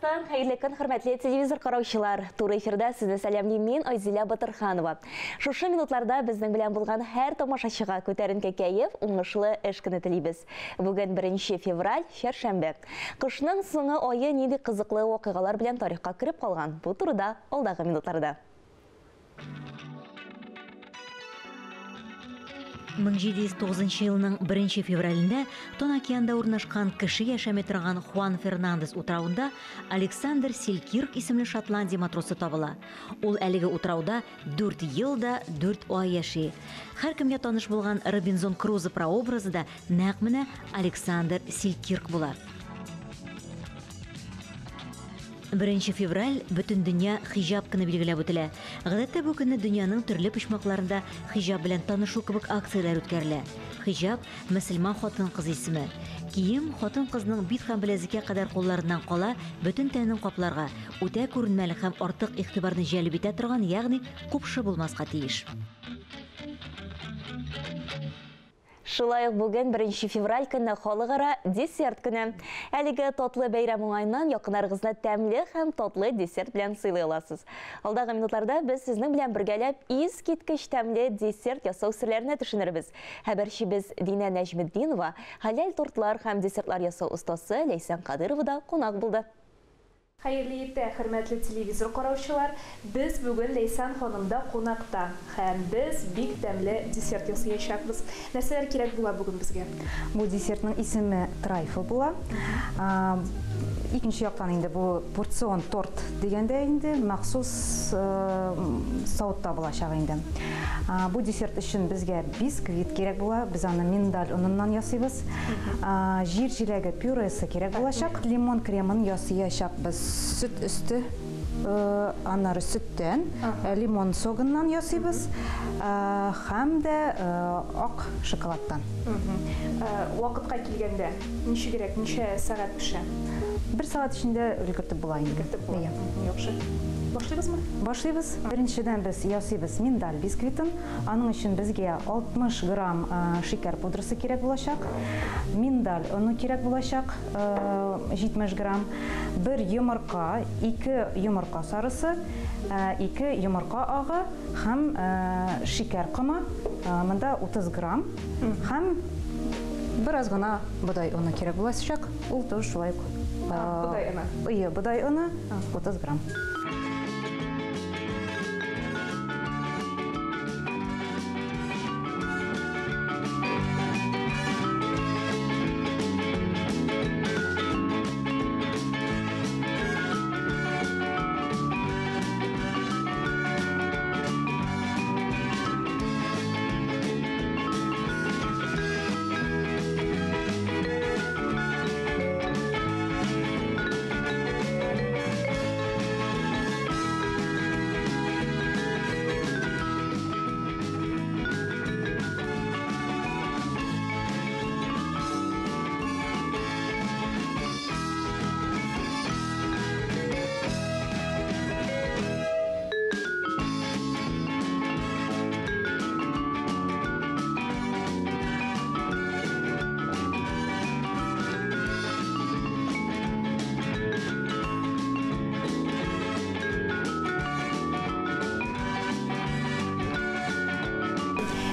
Татарстан, хәерле көн, хөрмәтле телевизор караучылар. Туры эфирда сезне сәламлим мин, Айзилә Батырханова. Шушы минутларда безнең белән булган һәр тамашачыга күтәренке кәеф, уңышлы эш көне телибез. Бүген 1 февраль, чәршәмбе. Кышның соңгы ае нинди кызыклы вакыйгалар белән тарихка кереп калган? Бу турыда алдагы минутларда. 1709 елның 1 февралендә Тын океанда урнашкан кеше яшәми торган Хуан Фернандес утравында Александр Селькирк исемле Шотландия матросы табыла. Ул әлеге утрауда 4 ел да 4 ай яши. Һәркемгә таныш булган Робинзон Крузо прообразы да нәкъ менә Александр Селькирк була. 1 февраль бөтен дөнья хиҗап көне билгеләп үтелә. Гадәттә бу көнне дөньяның төрле почмакларында хиҗап белән танышу кебек акцияләр үткәрелә. Хиҗап мөселман хатын-кыз исеме. Кием хатын-кызның бит һәм беләзеккә кадәр кулларыннан кала бөтен тәнен капларга, үтә күренмәле һәм артык игътибарны җәлеп итә торган, ягъни купшы булмаска тиеш. Шулай ук бүген 1 февраль көнне халыкара десерт көне. Әлеге татлы бәйрәм уңаеннан якыннарыгызны тәмле һәм татлы десерт белән сыйлый аласыз. Алдагы минутларда без сезнең белән бергәләп искиткеч тәмле десерт ясау серләренә төшенербез. Хәбәрчебез Динә Нәҗметдинова хәләл тортлар һәм десертлар ясау остасы Ләйсән Кадырова да кунак булды. Хәерле иртә, хөрмәтле телевизор караучылар. Без бүген Ләйсән ханымда кунакта һәм без бик тәмле десерт ясаячакбыз. Нәрсәләр кирәк була бүген безгә? Бу десертның исеме трайфл була. Икенче яктан инде бу порцион торт дигәндә инде махсус савытта булачак инде. Бу десерт өчен безгә бисквит кирәк була. Без аны миндаль оныннан ясыйбыз. Җир җиләге пюресы кирәк булачак. Лимон кремын ясаячакбыз. Сөт өсте, аннары сөттән, лимон согыннан ясыйбыз, һәм дә ак шоколадтан. Вакытка килгәндә, ничегрәк, ничә сәгать пешә? Бер сәгать эчендә өлгертеп була инде. Өлгертеп була. Яхшы. Башлыйбызмы? Башлыйбыз. Беренчедән без ясыйбыз миндаль бисквитын. Аның өчен безгә 60 грамм шикәр пудрасы кирәк булачак. Миндаль оны кирәк булачак, 70 грамм. Бер йомырка, 2 йомырка сарысы, 2 йомырка агы һәм шикәр комы, монда 30 грамм. Һәм бераз гына бодай оны кирәк булачак. Ул тоже шулай ук. Бодай оны. Ие, бодай оны 30 грамм.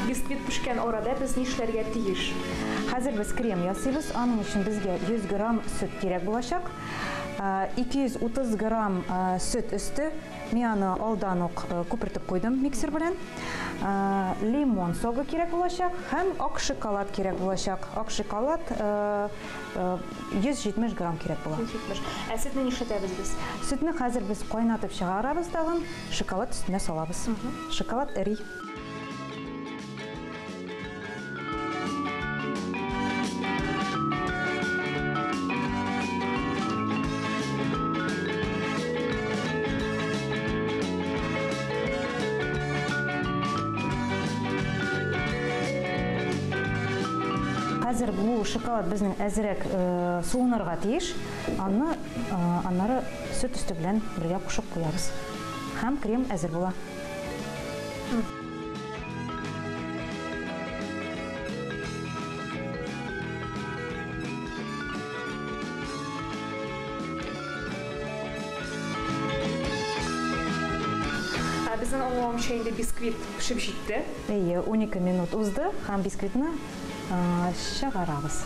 Бисквит пешкән арада без нишләргә тиеш? Хәзер без крем ясыйбыз. Аның өчен безгә 100 грамм сөт кирәк булачак. 230 грамм сөт өсте. Мин аны алдан ук күпертеп куйдым миксер белән. Лимон согы кирәк булачак һәм ак шоколад кирәк булачак. Ак шоколад 170 грамм кирәк була. 170. Ә сөтне нишләтәбез без? Сөтне хәзер без кайнатып чыгарабыз тагын, шоколад өстенә салабыз. Шоколад эри. Хәзер бу шоколад безнең әзрәк суынырга тиеш. Аны аннары сөт өсте белән бергә кушып куябыз. Һәм крем әзер була. Безнең аңлавымча инде бисквит пешеп җитте. Әйе, 12 минут узды һәм бисквитны чыгарабыз.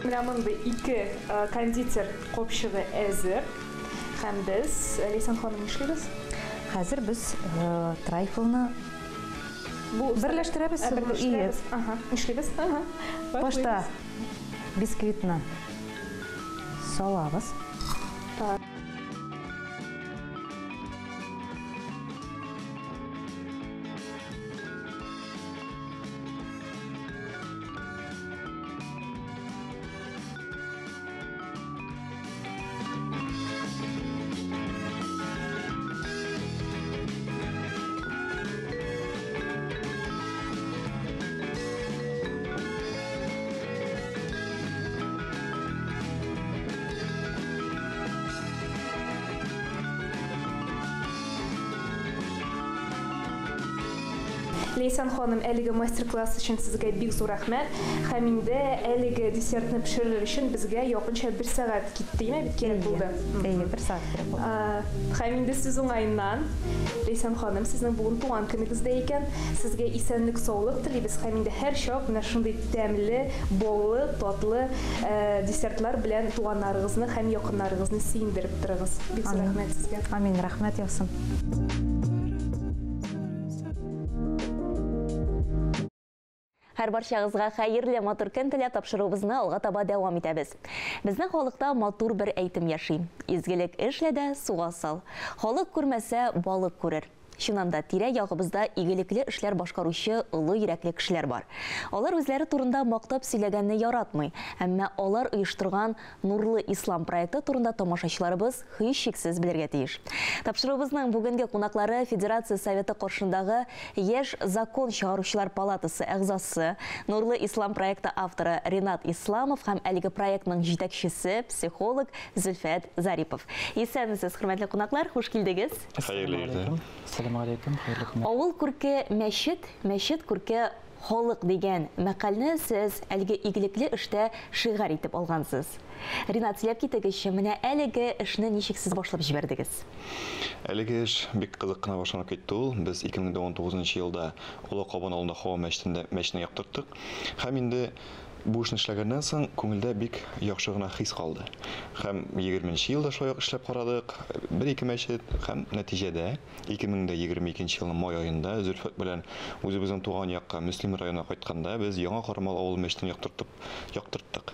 Менә мондый ике кондитер капчыгы әзер. Һәм без, Ләйсән ханым, нишлибез? Хәзер без трайфлны берләштерәбез. Берләштерәбез. Ага, нишлибез? Ага. Башта бисквитны салабыз. Так. Ләйсән ханым, әлеге мастер-класс өчен сезгә бик зур рәхмәт. Һәм инде әлеге десертны пешерер өчен безгә якынча бер сәгать китте, димә бит, кирәк булды. Әйе, бер сәгать кирәк булды. Һәм инде сүз уңаеннан, Ләйсән ханым, сезнең бүген туган көнегез дә икән. Сезгә исәнлек, саулык телибез һәм инде һәр чак менә шундый тәмле, баллы, татлы десертлар белән туганнарыгызны һәм якыннарыгызны сөендереп торыгыз. Бик зур рәхмәт сезгә. Амин, рәхмәт яусын. Һәр барчагызга хәерле матур көн теләп тапшыруыбызны алга таба дәвам итәбез. Безнең халыкта матур бер әйтем яши. Изгелек эшлә дә суга сал. Халык күрмәсә, балык күрер. Чыннан да, тирә-ягыбызда игелекле эшләр башкаручы олы йөрәкле кешеләр бар. Алар үзләре турында мактап сөйләгәнне яратмый, әмма алар оештырган Нурлы Ислам проекты турында тамашачыларыбыз һичшиксез белергә тиеш. Тапшыруыбызның бүгенге кунаклары Федерация Советы каршындагы Яшь закон чыгаручылар палатасы әгъзасы, Нурлы Ислам проекты авторы Ринат Исламов һәм әлеге проектның җитәкчесе, психолог Зөлфәт Зарипов. Исәнмесез, хөрмәтле кунаклар, хуш килдегез. Хәерле иртә. Ассаламу алейкум, хәерле көннәр. Авыл күрке мәчет, мәчет күрке халык дигән мәкальне сез әлеге игелекле эштә шигарь итеп алгансыз. Ринат, сөйләп китегезче, менә әлеге эшне ничек сез башлап җибәрдегез? Әлеге эш бик кызык кына башланып китте ул. Без 2019 елда Олы Кабан авылында Һава мәчетендә мәчетне яктырттык. Һәм инде бу эшне эшләгәннән соң күңелдә бик яхшы гына хис калды. Һәм 20 елда шулай ук эшләп карадык, бер-ике мәчет, һәм нәтиҗәдә 2022 елның май аенда Зөлфәт белән үзебезнең туган якка, Мөслим районына кайтканда без Яңа Карамал авылы мәчетен яктыртып, яктырттык.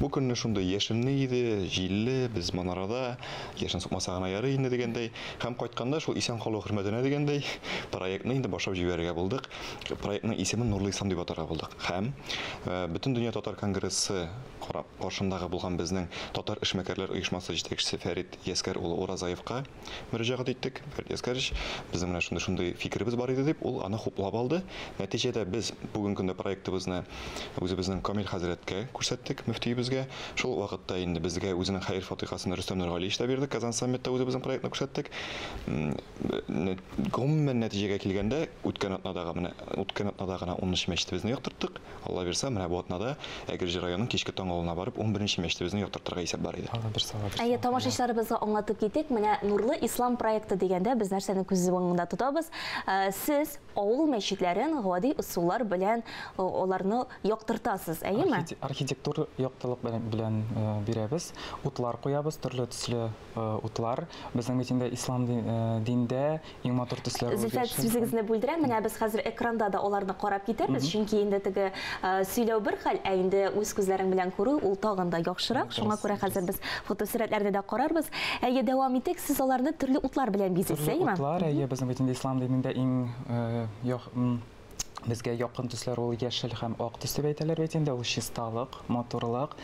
Бу көнне шундый яшенле иде, җилле, без манарада, яшен сукмаса гына ярый инде дигәндәй, һәм кайтканда шул исән калу хөрмәтенә дигәндәй, проектны инде башлап җибәрергә булдык. Проектның исемен Нурлы Ислам дип атарга булдык. Һәм Бөтен дөнья татар конгрессы каршындагы булган безнең татар эшмәкәрләр оешмасы җитәкчесе Фәрит Яскәр улы Уразаевка мөрәҗәгать иттек. Фәрит Яскәрович, безнең менә шундый-шундый фикеребез бар иде дип, ул аны хуплап алды. Нәтиҗәдә без бүгенге көндә проектыбызны үзебезнең Камил хәзрәткә күрсәттек, мөфтиебезгә. Шул вакытта инде безгә үзенең хәер-фатихасын Рөстәм Нургалиевич та бирде. Казан саммитта үзебезнең проектны күрсәттек. Гомумән нәтиҗәгә килгәндә, үткән атнадагы менә үткән атнада гына 10 мәчетебезне яктырттык. Алла бирсә, менә бу атнада Әгерҗе районының Кичке Таң авылына барып, 11 мәчетебезне яктыртырга исәп бар иде. Алла бирсә, Алла бирсә. Әйе, тамашачыларыбызга аңлатып китик, менә Нурлы Ислам проекты дигәндә без нәрсәне күз уңында тотабыз? Сез авыл мәчетләрен гади ысуллар белән аларны яктыртасыз, әйеме? Архитектур яктылык белән бирәбез. Утлар куябыз, төрле төсле утлар. Безнең бит инде ислам диндә иң матур төсләр ул. Зөлфәт, сүзегезне бүлдерәм. Менә без хәзер экранда да аларны карап китәрбез, чөнки инде теге сөйләү бер хәл, ә инде үз күзләрең белән күрү ул тагын да яхшырак. Шуңа күрә хәзер без фотосурәтләрне дә карарбыз. Әйе, дәвам итик. Сез аларны төрле утлар белән бизисез, әйеме? Төрле утлар, әйе, безнең бит инде ислам динендә иң безгә якын төсләр ул яшел һәм ак төс дип әйтәләр бит инде, ул чисталык, матурлык.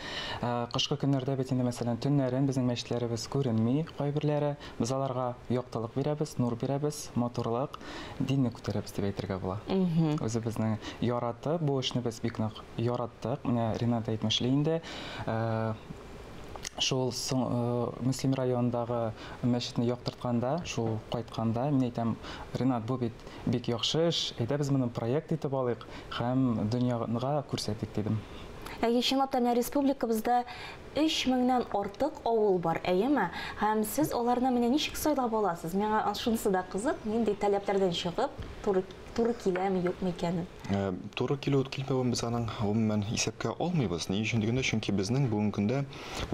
Кышкы көннәрдә бит инде, мәсәлән, төннәрен безнең мәчетләребез күренми кайберләре. Без аларга яктылык бирәбез, нур бирәбез, матурлык, динне күтәрәбез дип әйтергә була. Үзебезнең яратып, бу эшне без бик нык яраттык. Менә Ринат әйтмешли инде, шул Мөслим районындагы мәчетне яктыртканда, шул кайтканда, мин әйтәм, Ринат, бу бит бик яхшы эш, әйдә без моны проект итеп алыйк һәм дөньяга күрсәтик дидем. Әйе, чынлап та, менә республикабызда 3000-нән артык авыл бар, әйеме? Һәм сез аларны менә ничек сайлап аласыз? Миңа шунысы да кызык, нинди таләпләрдән чыгып, туры киләме, юкмы икәнен? Туры килү килмәвен без аның гомумән исәпкә алмыйбыз. Ни өчен дигәндә, чөнки безнең бүгенге көндә,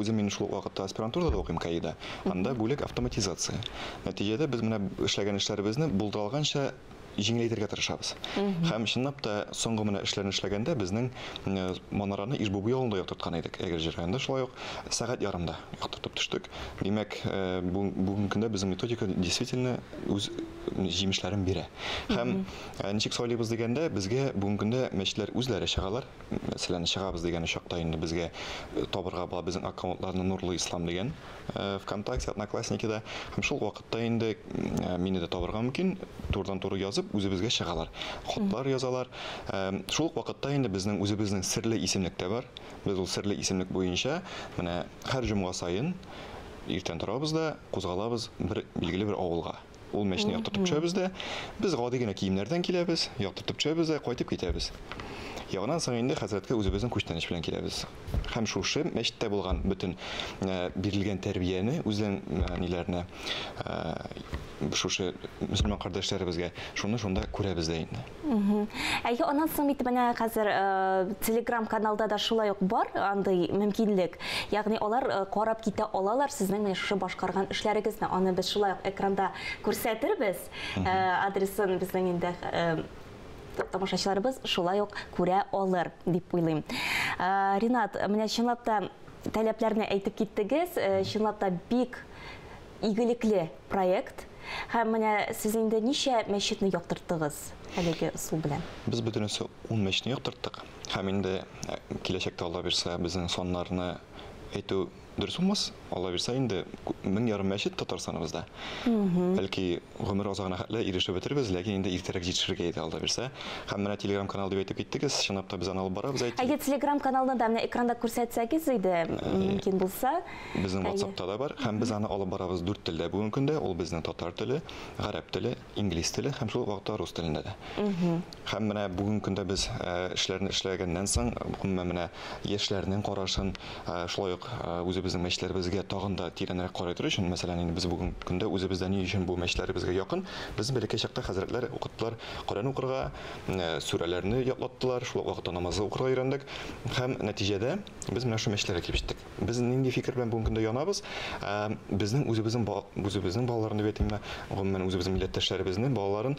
үзем мин шул ук вакытта аспирантурада да укыйм КАИда, анда бүлек автоматизация. Нәтиҗәдә без менә эшләгән эшләребезне булдыра алганча җиңеләйтергә тырышабыз. Һәм чынлап та соңгы менә эшләрне эшләгәндә безнең манараны Ижбубый авылында яктырткан идек. Әгерҗе районында шулай ук сәгать ярымда яктыртып төштек. Димәк, бүгенге көндә безнең методика действительно үз җимешләрен бирә. Һәм ничек сайлыйбыз дигәндә, безгә бүгенге көндә мәчетләр үзләре чыгалар. Мәсәлән, чыгабыз дигән очракта инде безгә табырга була безнең аккаунтларны Нурлы Ислам дигән ВКонтакте, Одноклассникида. Һәм шул вакытта инде мине дә табырга мөмкин, турыдан-туры язып үзебезгә чыгалар. Хатлар язалар. Шул ук вакытта инде безнең үзебезнең серле исемлек тә бар. Без ул серле исемлек буенча менә һәр җомга саен иртән торабыз да кузгалабыз бер билгеле бер авылга. Ул мәчетне яктыртып төшәбез дә, без гади генә киемнәрдән киләбез, яктыртып төшәбез дә кайтып китәбез. Ягынан соң инде хәзрәткә үзебезнең күчтәнәч белән киләбез. Һәм шушы мәчеттә булган бөтен бирелгән тәрбияне үзенең ниләренә, шушы мөселман кардәшләребезгә шуны шунда күрәбез дә инде. Әйе, аннан соң бит менә хәзер Telegram каналда да шулай ук бар андый мөмкинлек. Ягъни алар карап китә алалар сезнең менә шушы башкарган эшләрегезне. Аны без шулай ук экранда күрсәтербез. Адресын безнең инде тамашачыларыбыз шулай ук күрә алыр дип уйлыйм. Ринат, менә чынлап та таләпләрне әйтеп киттегез, чынлап та бик игелекле проект. Һәм менә сез инде ничә мәчетне яктырттыгыз әлеге ысул белән? Без бөтенесе 10 мәчетне яктырттык. Һәм инде киләчәктә Алла бирсә, безнең саннарны әйтү дөрес булмас. Алла бирсә инде 1500 мәчет Татарстаныбызда. Бәлки гомер азагына хәтле ирешеп бетербез, ләкин инде иртәрәк җитешергә иде Алла бирсә. Һәм менә Telegram канал дип әйтеп киттегез, чынлап та без аны алып барабыз. Әйе, Telegram каналны да менә экранда күрсәтсәгез иде, мөмкин булса. Безнең WhatsApp-та да бар, һәм без аны алып барабыз 4 телдә бүгенге көндә. Ул безнең татар теле, гарәп теле, инглиз теле һәм шул ук вакытта рус телендә дә. Һәм менә бүгенге көндә без эшләрне эшләгәннән соң, гомумән менә яшьләрнең карашын, шулай ук үзебезнең мәчетләребезгә тагын да тирәнрәк карый тору өчен, мәсәлән, инде без бүгенге көндә үзебездә ни өчен бу мәчетләребезгә якын, без бәләкәй чакта хәзрәтләр укыттылар, Коръән укырга, сүрәләрне ятлаттылар, шул ук вакытта намазы укырга өйрәндек. Һәм нәтиҗәдә без менә шул мәчетләргә килеп җиттек. Без нинди фикер белән бүгенге көндә янабыз? Безнең үзебезнең балаларын дип әйтимме, гомумән үзебезнең милләттәшләребезнең балаларын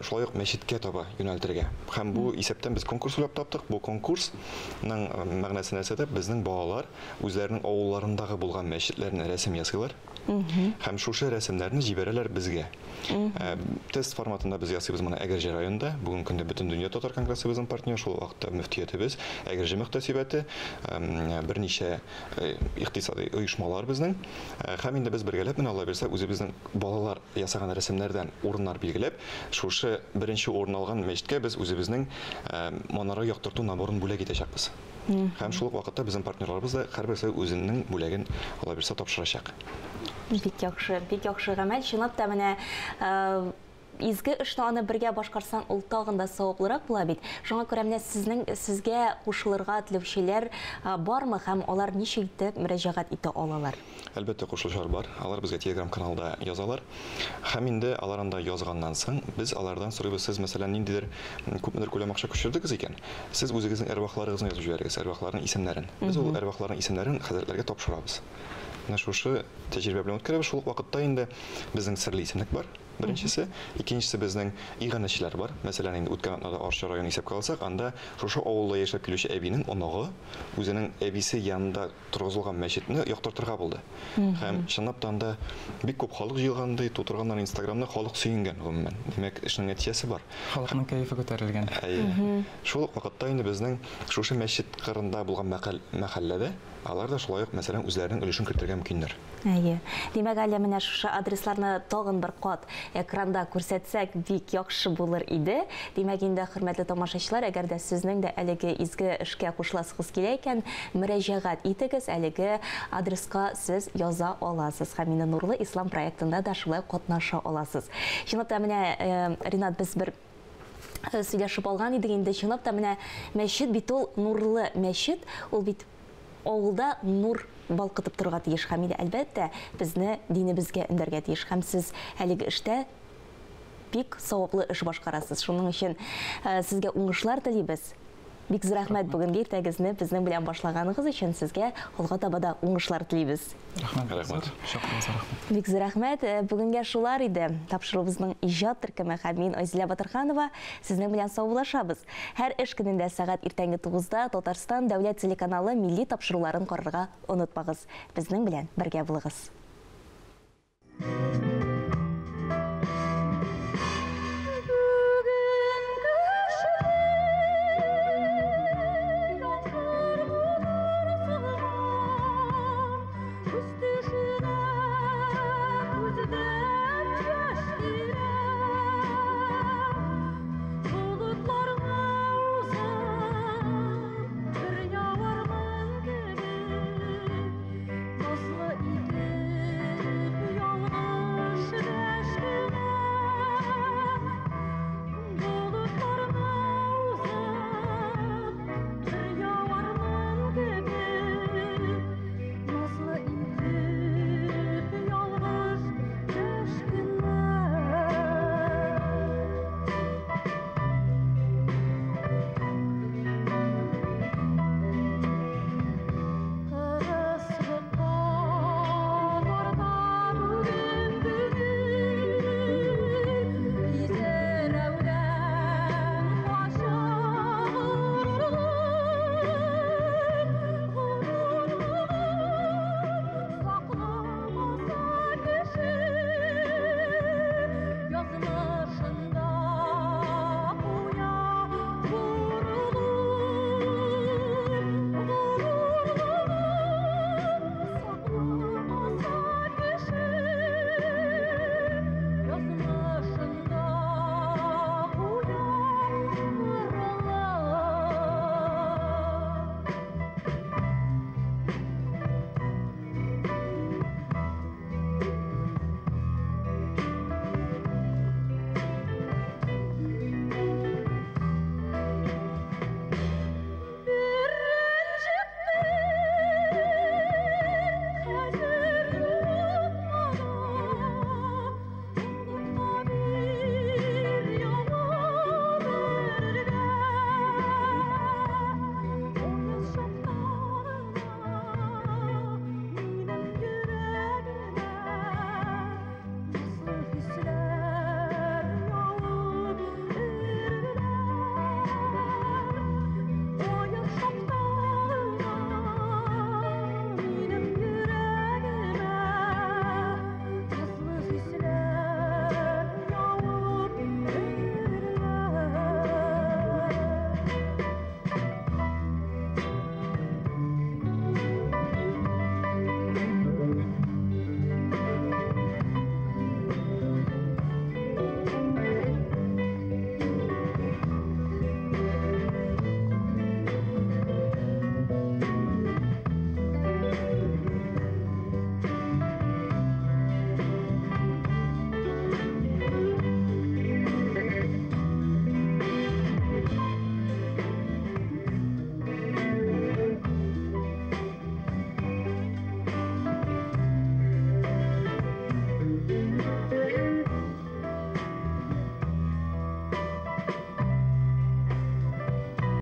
шулай ук мәчеткә таба юнәлтергә. Һәм бу исәптән без конкурс уйлап таптык. Бу конкурсның мәгънәсе нәрсәдә? Безнең балалар үзләренең авылларындагы булган мәчетләрне рәсем ясыйлар. Һәм шушы рәсемнәрне җибәрәләр безгә. Тест форматында без ясыйбыз моны Әгерҗе районында. Бүгенге көндә Бөтен дөнья татар конгрессы безнең партнер, шул вакытта мөфтиятебез, Әгерҗе мөхтәсибәте, берничә икътисади оешмалар безнең. Һәм инде без бергәләп менә Алла бирсә үзебезнең балалар ясаган рәсемнәрдән урыннар билгеләп, шушы беренче урын алган мәчеткә без үзебезнең манара яктырту наборын бүләк итәчәкбез. Һәм шул ук вакытта безнең партнерларыбыз да һәрберсе үзенең бүләген Алла бирсә тапшырачак. Бик яхшы, бик яхшы гамәл. Чынлап та менә изге эшне аны бергә башкарсаң, ул тагын да саваплырак була бит. Шуңа күрә менә сезгә кушылырга теләүчеләр бармы һәм алар ничек итеп мөрәҗәгать итә алалар? Әлбәттә, кушылучылар бар. Алар безгә Telegram каналда язалар. Һәм инде алар анда язганнан соң без алардан сорыйбыз, сез мәсәлән ниндидер күпмедер күләм акча күчердегез икән, сез үзегезнең әрвахларыгызны язып җибәрегез, әрвахларның исемнәрен. Без ул әрвахларның исемнәрен хәзрәтләргә тапшырабыз. Менә шушы тәҗрибә белән үткәрәбез. Шул ук вакытта инде безнең серле исемлек бар. Беренчесе, икенчесе безнең иганәчеләр бар. Мәсәлән, инде үткән атнада Арча районын исәпкә алсак, анда шушы авылда яшәп килүче әбинең оныгы үзенең әбисе янында торгызылган мәчетне яктыртырга булды. Һәм чынлап та анда бик күп халык җыелган ди, тутырганнар Инстаграмны, халык сөенгән гомумән. Димәк, эшнең нәтиҗәсе бар. Халыкның кәефе күтәрелгән. Әйе. Шул ук вакытта инде безнең шушы мәчет кырында булган мәхәлләдә алар да шулай ук, мәсәлән, үзләренең өлешен кертергә мөмкиннәр. Әйе. Димәк, әле менә шушы адресларны тагын бер кат экранда күрсәтсәк, бик яхшы булыр иде. Димәк, инде, хөрмәтле тамашачылар, әгәр дә сезнең дә әлеге изге эшкә кушыласыгыз килә икән, мөрәҗәгать итегез, әлеге адреска сез яза аласыз. Һәм инде Нурлы Ислам проектында да шулай катнаша аласыз. Чынлап та менә, Ринат, без бер Сөйләшеп алган идек инде. Чынлап та менә мәчет бит ул нурлы мәчет, ул бит авылда нур балкытып торырга тиеш һәм инде, әлбәттә, безне динебезгә өндәргә тиеш. Һәм сез әлеге эштә бик саваплы эш башкарасыз. Шуның өчен сезгә уңышлар телибез. Бик зур рәхмәт бүгенге иртәгезне безнең белән башлаганыгыз өчен. Сезгә алга таба да уңышлар телибез. Рәхмәт. Рәхмәт. Чакыруыгызга рәхмәт. Бик зур рәхмәт. Бүгенгә шулар иде. Тапшыруыбызның иҗат төркеме һәм мин, Айзилә Батырханова, сезнең белән саубуллашабыз. Һәр эш көнендә сәгать иртәнге 9-да Татарстан дәүләт телеканалы милли тапшыруларын карарга онытмагыз. Безнең белән бергә булыгыз.